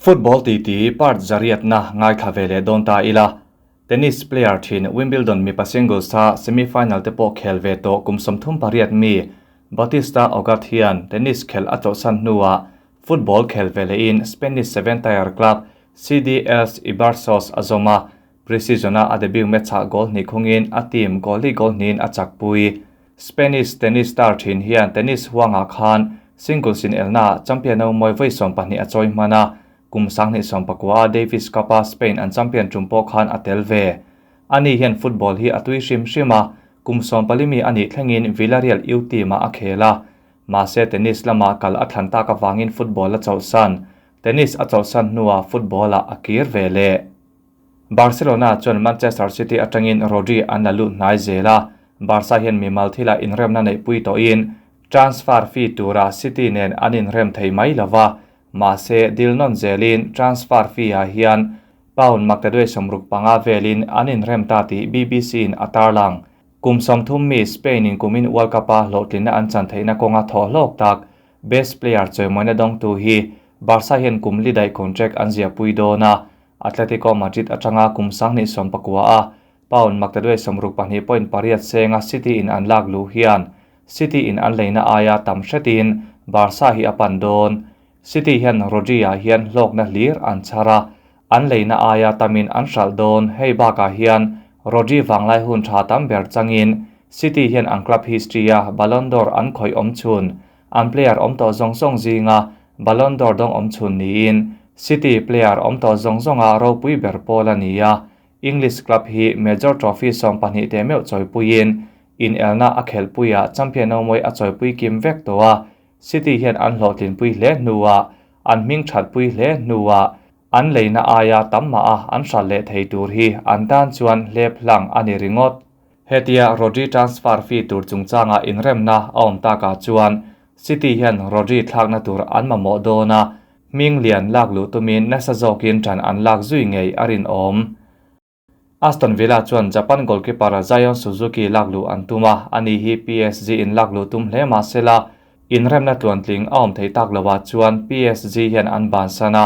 Football titi part zariatna ngaithla ve leh dawn ta ila. Tennis player thin Wimbledon mipa singles a semi-final te pawh khel ve tawh kum 38 mi Bautista Agut hian tennis khel a chawlhsan hnuah football khel ve lehin Spanish seven tier club CD Els Ibarsos a zawm a, pre-season a a debut match-ah goal hnih khungin a team goal li goal hnihin a chakpui. Spanish tennis star thin hian tennis huangah khan singles inelnaah champion no mawi vawi 12 a chawi hman a, kum 2019 a Davis Cup-a Spain an champion tum pawh khan a tel ve. Ani hian football hi a tui hrim hrim a, kum 14 mi a nih thlengin Villarreal U team-ah a khel a. Mahse tennis lamah kal a thlan tak avangin football a chawlhsan. Tennis a chawlhsan hnuah football-ah a kir ve leh. Barcelona chuan Manchester City atangin Rodri an la lut hnai zel a, Barca hian mimal thilah inremna neihpui tawhin transfer fee tura City nen an inrem thei mai lova, mahse dil nawn zelin transfer fee-ah hian pound maktaduai 65 velin an inrem ta tih BBC-in a tarlang. Kum 30 mi Spain-in kumin World Cup-a hlawhtlinna an chan theihna kawnga thawh hlawk tak best player chawimawina dawngtu hi Barca hian kum li daih contract an ziahpui dawn a, Atletico Madrid atanga kum 2019 a pound maktaduai 62.8 senga City in an lak luh hian City in an leina aia tam hretin Barca hi a pan dawn. City hian Rodri-ah hian hlawkna hlir an chhar a, an leina aia tamin an hralh dawn. Hei bakah hian Rodri vanglai hun tha tam ber changin City hian an club history-a Ballon d'Or an khawih awm chhun. An player awm tawh zawng zawng zinga Ballon d'Or dawng awm chhun niin City player awm tawh zawng zawnga ropui ber pawl a ni a. English club hi major trophy 12 te meuh chawipuiin inelna a khelhpuiah champion no mawi a chawipui kim vek tawh a. City hian an hlawhtlinpui hle hnuah an hming thatpui hle hnuah an leina aia tam mah a an hral leh thei tur hi an tan chuan hlep hlang a ni ringawt. Hetia Rodri transfer fee tur chungchanga inremna a awm takah chuan City hian Rodri thlakna tur an mamawh dawn a, hming lian lak luh tumin nasa zawkin tan an lak zui ngei a rinawm. Aston Villa chuan Japan goalkeeper Zion Suzuki lak luh an tum a, ani hi PSG in lak luh tum hle mahsela inremna tluantling a awm thei tak lovah chuan PSG hian an bansan a,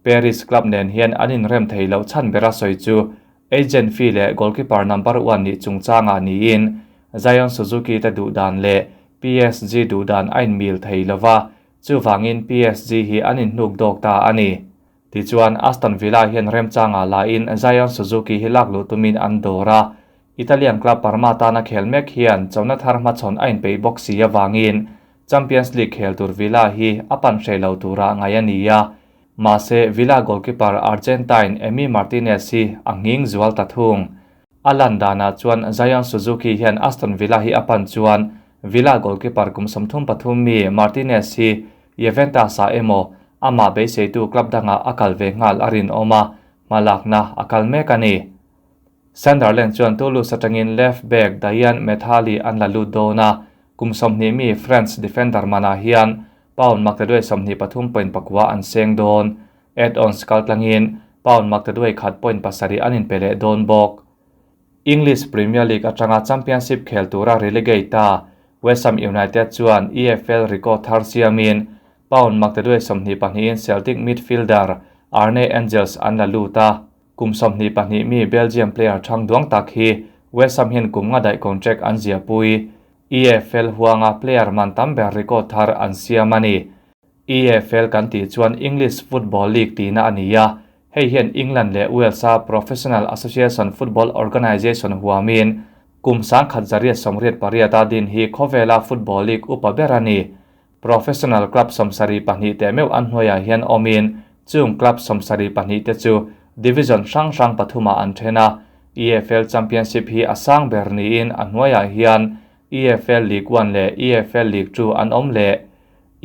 Paris club nen hian an inrem thei loh chhan bera sawi chu agent fee leh goalkeeper number 1 nih chungchangah niin Zion Suzuki te duh dan leh PSG duh dan a inmil thei lova, chuwangin PSG hi an inhnuk dawk ta a ni. Tichuan Aston Villa hian remchanga lain Zion Suzuki hi lak luh tumin an dawr a, Italian club Parma tana khel mek hian chona thar hmachhawn a inpeih bawk si awangin Champions League khel tur Villa hi a pan hreh lo tura ngai a ni a. Mahse Villa goalkeeper Argentine Emi Martinez hi a nghing zual ta thung. A lan danah chuan Zion Suzuki hian Aston Villa hi a pan chuan Villa goalkeeper kum 33 mi Martinez hi Juventus a emaw amah beiseitu club danga a kal ve nghal a rinawm a, hmalakna a kal mek a ni. Sunderland chuan Toulouse atangin left back Dayan Methali an la lut dawn a, kum 20 mi French defender mana hian pound maktaduai 23.9 an seng dawn. Add-ons kaltlangin pound maktaduai 1.7 an inpe leh dawn bawk. English Premier League atanga Championship khel tura relegate ta West Ham United chuan EFL record thar siamin pound maktaduai 22 in Celtic midfielder Arne Engels an la lut a, kum 22 mi Belgium player thang duang tak hi West Ham hian kum nga daih contract an ziahpui. EFL huanga player man tam ber record thar an siam a ni. EFL kan tih chuan English Football League tina a ni a, hei hian England leh Wales a Professional Association Football Organisation huamin kum 1988 a din hi khawvela Football League upa ber a ni. Professional club 72 te meuh an hnuaiah hian awmin chung club 72 te chu division hrang hrang pathuma an then a. EFL Championship hi a sang ber niin a hnuaiah hian EFL League 1 leh EFL League 2 an awm leh.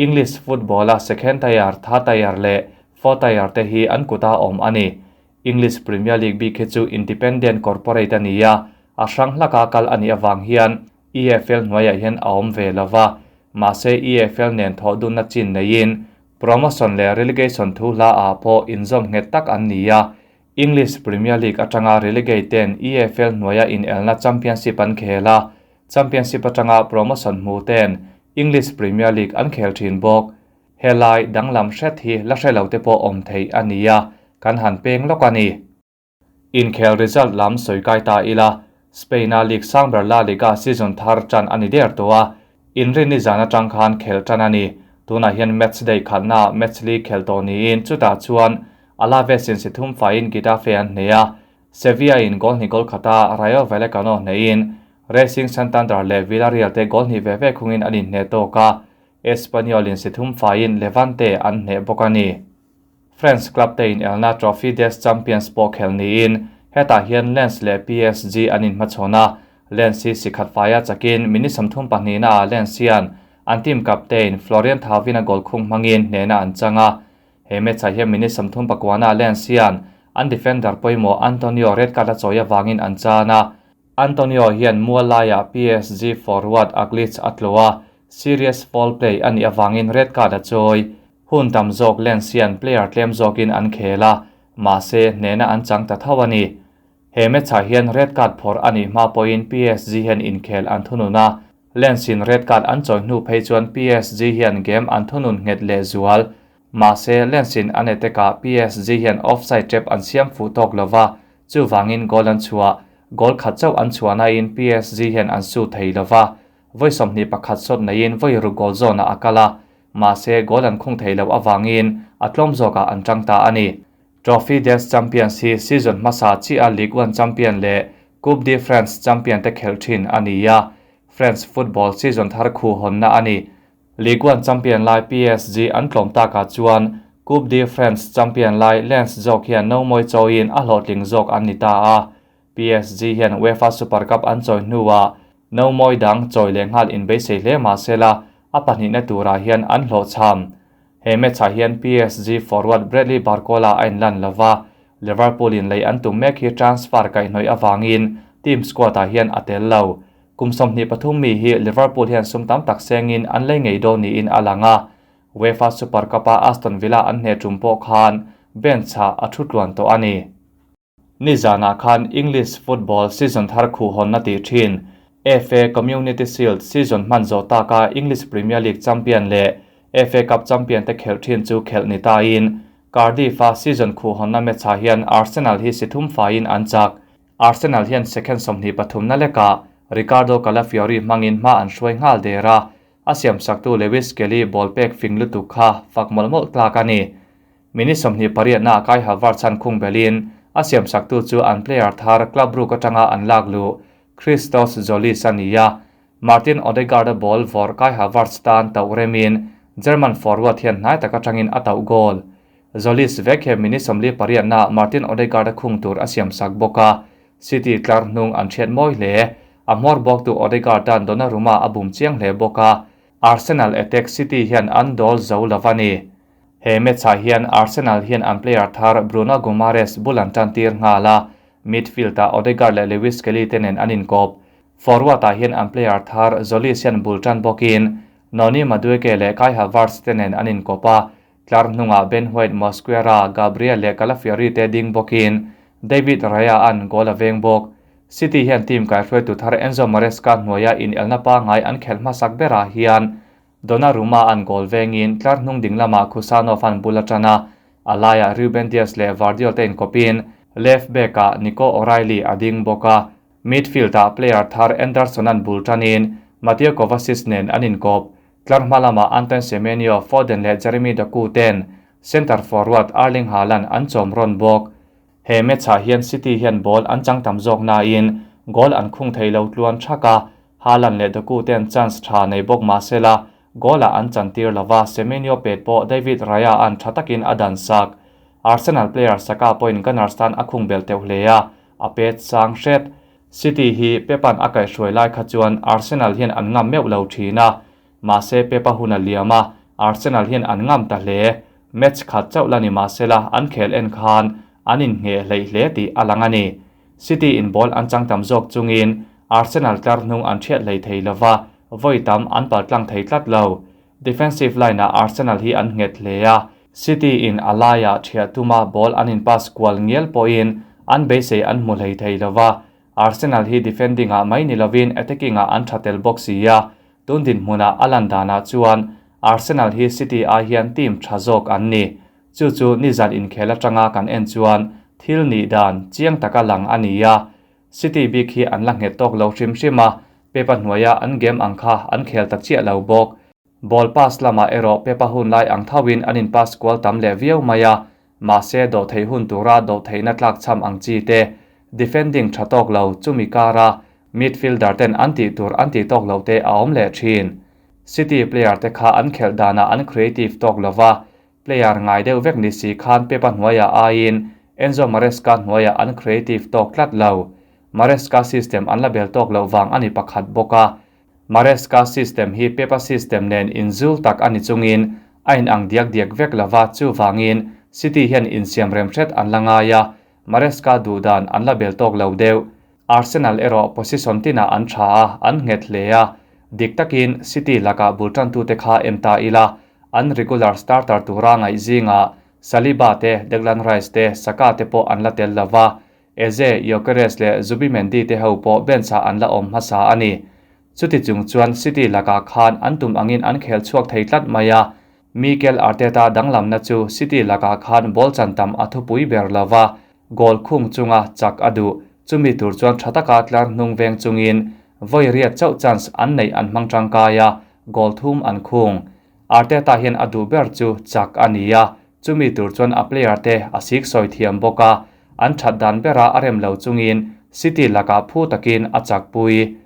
English football a second tier, third tier leh fourth tier te hi an kuta awm a ni. English Premier League bik hi chu independent corporate a ni a, a hrang hlaka kal a nih awang hian EFL hnuaiah hian a awm ve lova, mahse EFL nen thawh dunna chin neiin promotion leh relegation thu hla ah pawh inzawm nghet tak an ni a. English Premier League atanga relegate ten EFL hnuaia inelna Championship an khel a, Championship atanga promotion hmu ten English Premier League an khel thin bawk. Helai danglam hret hi la hre lo te pawh awm theih a ni a, kan han peng lawk a ni. Inkhel result lam sawi kai ta ila, Spain-a league sang ber La Liga season thar tan a ni der tawh a, Inrinni zan atang khan khel tan a ni. Tunah hian match day khatnaah match li khel tawh niin chutah chuan Alaves in si thum faiin Getafe an hneh a, Sevilla in goal hnih goal khata Rayo Vallecano hnehin Racing Santander leh Villarreal te goal hnih ve ve khungin an inhneh tawk a, Espanyol in si thum faiin Levante an hneh bawk a ni. France club te inelna Trophy des Champions pawh khel niin hetah hian Lens leh PSG an inhmachhawn a, Lens hi si khat faia chakin minute 32 naah Lens hian an team captain Florian Thauvin-a goal khung hmangin hnehna an chang a. He match-ah hian minute 39 naah Lens hian an defender pawimawh Antonio red card a chawi avangin an chan a. Antonio hian mual laiah PSG forward Aglic a tlo a, serious foul play a nih avangin red card a chawi. Hun tam zawk Lens hian player tlem zawkin an khel a, mahse hnehna an chang ta tho a ni. He match-ah hian red card phawrh a nih hma pawhin PSG hian inkhel an thunun a, Lens in red card an chawi hnu phei chuan PSG hian game an thunun nghet leh zual. Mahse Lens in an attack-ah PSG hian offside trap an siam fuh tawk lova, chuvangin goal an chhuah. Goal khat chauh an chhuahnain PSG hian an su thei lova, vawi 21 shot neiin vawi ruk goal zawnah a kal a, mahse goal an khung thei lo avangin a tlawm zawkah an tang ta a ni. Trophy des Champions hi season hmasa chiah Ligue 1 champion leh Coupe de France champion te khel thin a ni a, France football season thar khu hawnna a ni. Ligue 1 champion lai PSG an tlawm takah chuan Coupe de France champion lai Lens zawk hian no mawi chawiin a hlawhtling zawk an ni ta a. PSG hian UEFA Super Cup an chawi hnuah no mawi dang chawi leh nghal inbeisei hle mahsela a pahnihna turah hian an hlawhchham. He match-ah hian PSG forward Bradley Barcola a inlan lova, Liverpool in lei an tum mek hi transfer kaihhnawih avangin team squad-ah hian a tel lo. Kum 23 mi hi Liverpool hian sum tam tak sengin an lei ngei dawn niin a lang a. UEFA Super Cup-a Aston Villa an hneh tum pawh khan bench-ah a thu tluan tawh a ni. Nizanah khan English football season thar khu hawnna tih thin FA Community Shield season hman zawh taka English Premier League champion leh FA Cup champion te khelh thin chu khelh ni tain Cardiff-a season khu hawnna match-ah hian Arsenal hi si thum faiin an chak. Arsenal hian second 23 na lekah Ricardo Calafiori hmangin hma an hruai nghal der a, a siam saktu Lewis Kelly ball pek fing lutuk kha fak mawlh mawlh tlak a ni. Minute 28 na Kai Havertz an khung belin a siam saktu chu an player thar Club Brugge atanga an lak lu Christos Tzolis a ni a. Martin Odegaard a ball vawrh Kai Havertz tan tauh remin German forward hian hnai tak atangin a tauh goal. Tzolis vek hian minute 48 na Martin Odegaard a khung tur a siam sak bawk a, City tlar hnung an thiat mawi hle. A hmawr bawk tu Odegaard tan Donnarumma a bum chiang hle bawk a, Arsenal attack City hian an dawl zo lova ni. He match-ah hian Arsenal hian an player thar Bruno Guimaraes bul an tan tir nghal a, midfield-ah Odegaard leh Lewis Kelly te nen an inkawp. Forward-ah hian an player thar Tzolis hian bul tan bawkin Noni Madueke leh Kai Havertz te nen an inkawp a, tlar hnungah Ben White, Mosquera, Gabriel leh Calafiori te ding bawkin David Raya an goal a veng bawk. City hian team kaihruaitu thar Enzo Maresca hnuaia inelna pangai an khelh hmasak berah hian Donnarumma an goal vengin tlar hnung ding lamah Khusanov an bul atana a laiah Ruben Dias leh Gvardiol te inkawpin left back-ah Nico O'Reilly a ding bawk a, midfield-ah player thar Anderson an bul tanin Mateo Kovacic nen an inkawp. Tlar hma lamah Antoine Semenyo, Foden leh Jeremy Doku ten center forward Erling Haaland an chawm rawn bawk. He match-ah hian City hian ball an chang tam zawk nain goal an khung thei lo tluan thak a, Haaland leh Doku ten chance tha nei bawk mahsela goal-ah an chan tir lova, Semenyo pet pawh David Raya an tha takin a dan sak. Arsenal player Saka pawhin Gunners tan a khung bel teuh hle a, a pet sang hret. City hi Pepan a kaihhruai lai kha chuan Arsenal hian an ngam meuh lo thin a, mahse Pepa hun a liam a, Arsenal hian an ngam ta hle. Match khat chauh la ni mahsela an khel en khan an inhneh hleih hle tih a lang a ni. City in ball an chang tam zawk chungin Arsenal tlar hnung an thiat hlei thei lova, vawi tam an paltlang thei tlat lo. Defensive line-ah Arsenal hi an nghet hle a, City in a laiah thiah tuma ball an in pass kual ngial pawhin an beisei an hmu hlei thei lova. Arsenal hi defending-ah mai ni lovin attacking-ah an tha tel bawk si a, tun dinhmunah a lan danah chuan Arsenal hi City ai hian team tha zawk an ni. Chu chu nizan inkhel atanga kan en chuan thil nih dan chiang taka lang a ni a. City bik hi an la nghet tawk lo hrim hrim a, Pep-a hnuaia an game ang kha an khel ta chiah lo bawk. Ball pass lamah erawh Pep-a hun lai ang thoin an in pass kual tam leh viau mai a, mahse dawhtheih hun tura dawhtheihna tlakchham ang chi te, defending tha tawk lo chumi kara midfielder ten an tih tur an tih tawk loh te a awm leh thin. City player te kha an khelh danah an creative tawk lova, player ngai deuh vek ni si khan Pep-a hnuaiah aiin Enzo Maresca hnuaiah an creative tawk tlat lo. Maresca system an la bel tawk loh vang a ni pakhat bawk a. Maresca system hi Pep-a system nen inzul tak a ni chungin a inang diak diak vek lova, chuvangin City hian insiam rem hret an la ngai a, Maresca duh dan an la bel tawk lo deuh. Arsenal erawh position tinah an tha a, an nghet hle a. Dik takin City lakah bul tantute kha en ta ila, an regular starter tura ngaih zingah Saliba te, Declan Rice te, Saka te pawh an la tel lova, Eze, Gyökeres leh Zubimendi te ho pawh bench-ah an la awm hmasa a ni. Chuti chung chuan City lakah khan an tum angin an khel chhuak thei tlat mai a, Mikel Arteta danglamna chu City lakah khan ball chan tam a thupui ber lo va, goal khung chunga chak a duh. Chumi tur chuan tha taka tlar hnung veng chungin vawi riat chauh chance an neih an hmang tangkai a, goal thum an khung. Arteta hian a duh ber chu chak a ni a, chumi tur chuan a player te a sik sawi thiam bawk a, an that dan bera a rem lo chungin City lakah phu takin a chakpui.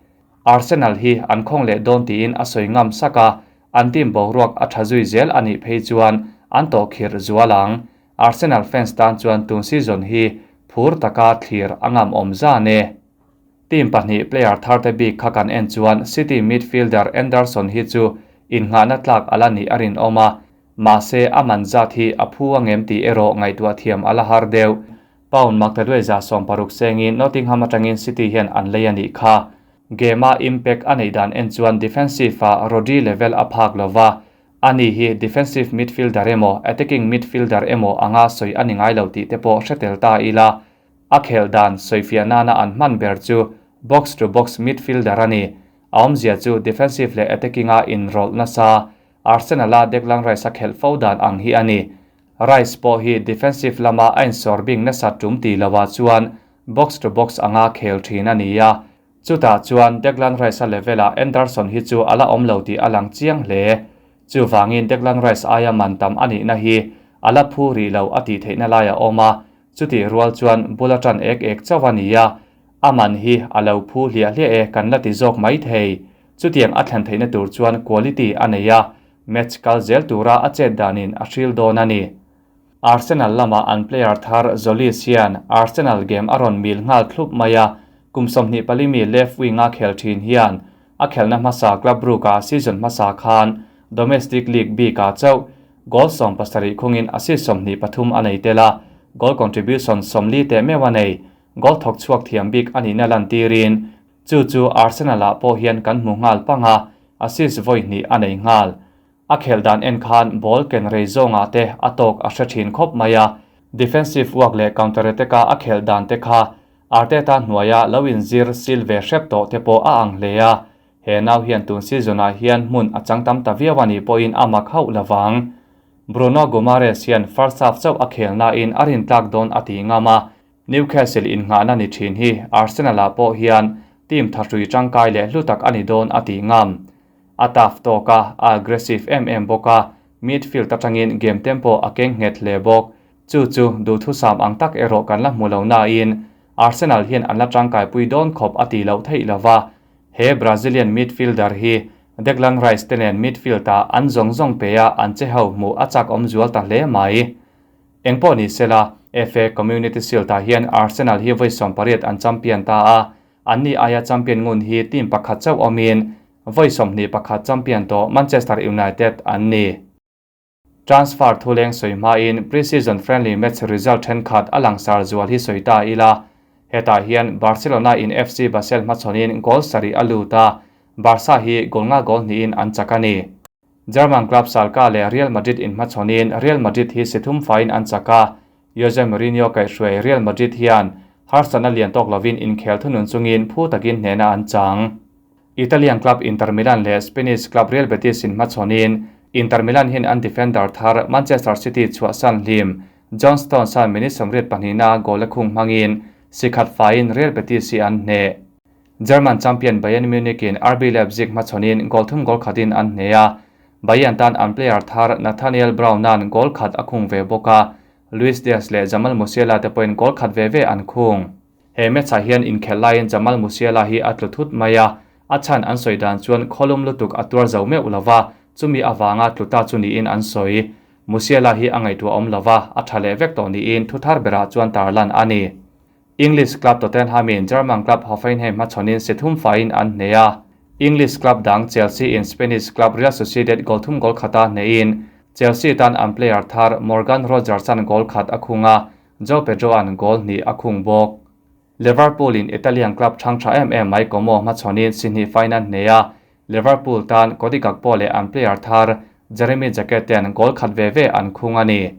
Arsenal hi an khawng leh dawn tiin a sawi ngam sak a, an team boruak a tha zui zel a nih phei chuan an tawh khirh zual ang. Arsenal fans tan chuan tun season hi phur taka thlir a ngam awm zan e. Team pahnih player tharte bik kha kan en chuan City midfielder Anderson hi chu innghahna tlak a la nih a rinawm a, mahse a man zat hi a phu angem tih erawh ngaihtuah thiam a la har deuh. Pound maktaduai 160 sengin Nottingham atangin City hian an lei a nih kha. Game-a impact a neih dan en chuan defensive-ah Rodri level a phak lo va, ani hi defensive midfielder emaw attacking midfielder emaw anga sawi a ni ngai lo tih te pawh hre tel ta ila. A khelh dan sawifiah nana an hman ber chu box to box midfielder a ni. A awmzia chu defensive leh attacking-a inrawlh nasa Arsenal-a Declan Rice-a khelh fo dan ang hi a ni. Rice pawh hi defensive lama a insawr bing nasat tum tih lohah chuan box to box anga khel thin a ni a. Chutah chuan Declan Rice-a level-ah Anderson hi chu a la awm lo tih a lang chiang hle. Chuvangin Declan Rice aia man tam a nihna hi a la phu rih lo a tih theihna lai a awm a, chutih rual chuan bul a tan ek ek chauh a ni a, a man hi a lo phu hliah hliah e kan la ti zawk mai thei. Chutiang a thlen theihna tur chuan quality a nei a, Match kal zel tura a chet danin a hril dawn a ni. Arsenal lama an player thar Tzolis hian Arsenal game a rawn mil nghal thlup mai a, kum 24 mi left wing-a khel thin hian a khelhna hmasa Club Brugge-a season hmasa khan domestic league bikah chauh goal 17 khungin assist 23 a nei tel a, goal contribution 40 teh meuh a nei. Goal thawk chhuak thiam bik a nihna lantirin chu chu Arsenal-ah pawh hian kan hmu nghal pang a, assist vawi hnih a nei nghal. A khelh dan en khan ball ken rei zawngah te a tawk a hre thin khawp mai a, defensive work leh counter attack-a a khelh dan te kha Arteta hnuaia lo inzir sil ve hrep tawh te pawh a ang hle a, he nau hian tun season-ah hian hmun a chang tam ta viau a nih pawhin a mak hauh lovang. Bruno Guimaraes hian first half chauh a khel nain a rintlak dawn a ti ngam a, Newcastle innghahna ni thin hi Arsenal-ah pawh hian team thahrui tangkai leh hlu tak a ni dawn a tih ngam. A tough tawk a, a aggressive em em bawk a, midfield atangin game tempo a keng nghet hle bawk. Chu chu duhthusam ang tak erawh kan la hmu lo nain Arsenal hian an la tangkaipui dawn khawp a tih loh theih lo va. He Brazilian midfielder hi Declan Rice te nen midfield-ah an zawng zawng pe a, an che ho hmuh a chak awm zual ta hle mai. Engpawh ni sela, FA Community Shield-ah hian Arsenal hi vawi 18 an champion ta a, anni aia champion ngun hi team pakhat chauh awmin vawi 21 champion tawh Manchester United an ni. Transfer thuleng sawi hmain pre-season friendly match result thenkhat a langsar zual hi sawi ta ila. Hetah hian Barcelona in FC Basel hmachhawnin goal sarih a lut a, Barca hi goal nga goal hnihin an chak a ni. German club Schalke leh Real Madrid inhmachhawnin Real Madrid hi si thum faiin an chak a, Jose Mourinho kaihhruai Real Madrid hian harsatna lian tawk lovin inkhel thunun chungin phu takin hnehna an chang. Italian club Inter Milan leh Spanish club Real Betis inhmachhawnin Inter Milan hian an defender thar Manchester City chhuahsan hlim John Stones-a'n minute 82 na goal a khung hmangin si khat faiin Real Betis hi an hneh. German champion Bayern Munich in RB Leipzig hmachhawnin goal thum goal khatin an hneh a, Bayern tan an player thar Nathaniel Brown-a'n goal khat a khung ve bawk a, Luis Diaz leh Jamal Musiala te pawhin goal khat ve ve an khung. He match-ah hian inkhelh laiin Jamal Musiala hi a tlu thut mai a, a chhan an sawi dan chuan khawlum lutuk a tuar zo meuh lova, chumi avanga tlu ta chu niin an sawi. Musiala hi a ngaihtuah awm lova, a tha leh vek tawh niin thu thar berah chuan tarlan a ni. English club Tottenham in German club Hoffenheim hmachhawnin si thum faiin an hneh a. English club dang Chelsea in Spanish club Real Sociedad goal thum goal khata hnehin Chelsea tan an player thar Morgan Rogers-a'n goal khat a khung a, Joao Pedro-a'n goal hnih a khung bawk. Liverpool in Italian club thang tha em em mai Como hmachhawnin si hnih faiin an hneh a, Liverpool tan Cody Gakpo leh an player thar Jeremy Jacquet ten goal khat ve ve an khung a ni.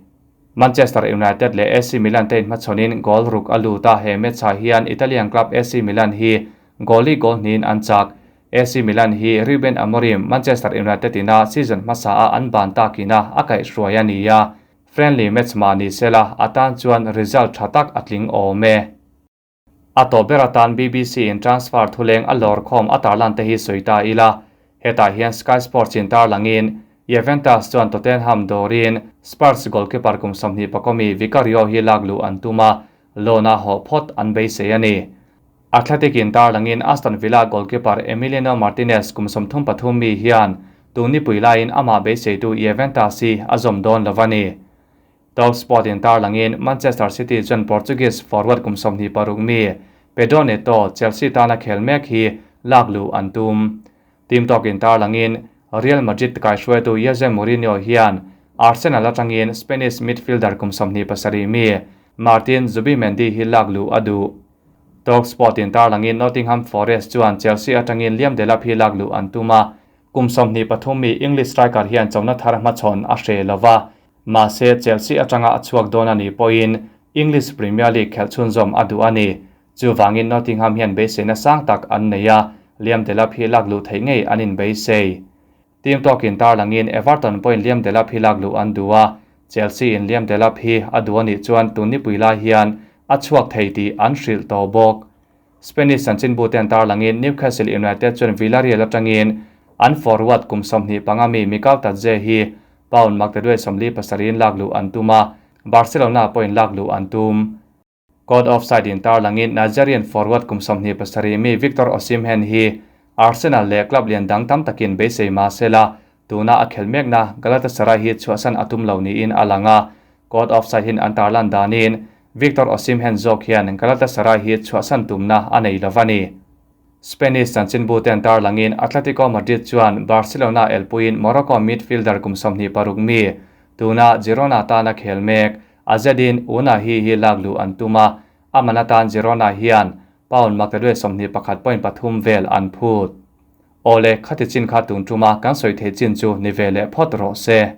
Manchester United leh AC Milan te inhmachhawnin goal ruk a lut a, he match-ah hian Italian club AC Milan hi goal-i goal hnihin an chak. AC Milan hi Ruben Amorim Manchester United ina season hmasa a an ban takina a kaihhruai a ni a, friendly match mah ni sela a tan chuan result tha tak a tling awm e. A tawp ber atan BBC in transfer thuleng a lawr khawm a tarlan te hi sawi ta ila, hetah hian Sky Sports in tarlangin Juventus chuan Tottenham dawrin Spurs goalkeeper kum 21 mi Vicario hi lak luh an tum a, loan a hawh phawt an beisei a ni. Athletic in tarlangin Aston Villa goalkeeper Emiliano Martinez kum 33 mi hian tuni pui laiin amah beiseitu Juventus hi a zawm dawn lo a ni. Talksport in tarlangin Manchester City chuan Portuguese forward kum 26 mi Pedro Neto Chelsea tana khel mek hi lak luh an tum. Team Talk in tarlangin Real Madrid kaihruaitu Jose Mourinho hian Arsenal atangin Spanish midfielder kum 27 mi Martin Zubimendi hi lak luh a duh. Talksport in tarlangin Nottingham Forest chuan Chelsea atangin Liam Delap hi lak luh an tum a, kum 23 mi English striker hian chona thar hmachhawn a hre lova, mahse Chelsea atanga a chhuak dawn a ni pawhin English Premier League khelh chhunzawm a duh a ni. Chuwangin Nottingham hian beiseina sang tak an nei a, Liam Delap hi lak luh theih ngei an inbeisei. Team Talk in tarlangin Everton pawhin Liam Delap hi lak luh an duh a, Chelsea in Liam Delap hi a duh anih chuan tun nipui lai hian a chhuak thei tih an hrilh tawh bawk. Spanish chanchinbu ten tarlangin Newcastle United chuan Villarreal atangin an forward kum 25 mi Mikautadze hi pound 847in lak luh an tum a, Barcelona pawhin lak luh an tum. Caught Offside in tarlangin Nigerian forward kum 27 mi Victor Osimhen hi Arsenal leh club lian dang tam takin beisei ma sela tuna a khel mekna Galatasaray hi chhuahsan a tum lo niin a lang a. Caught Offside hin an tarlan danin Victor Osimhen zawk hian Galatasaray hi chhuahsan tumna a nei lo a ni. Spanish chanchinbu ten tarlangin Atletico Madrid chuan Barcelona elpuiin Morocco midfielder kum 26 mi tuna Girona tana khel mek Azzedine Ounahi hi lak luh an tum a, amana tan Girona hian pound 21.3 vel an phut. Ole khati chin kha tun tuma kan sawi thei chin chu ni ve leh phawt rawh se.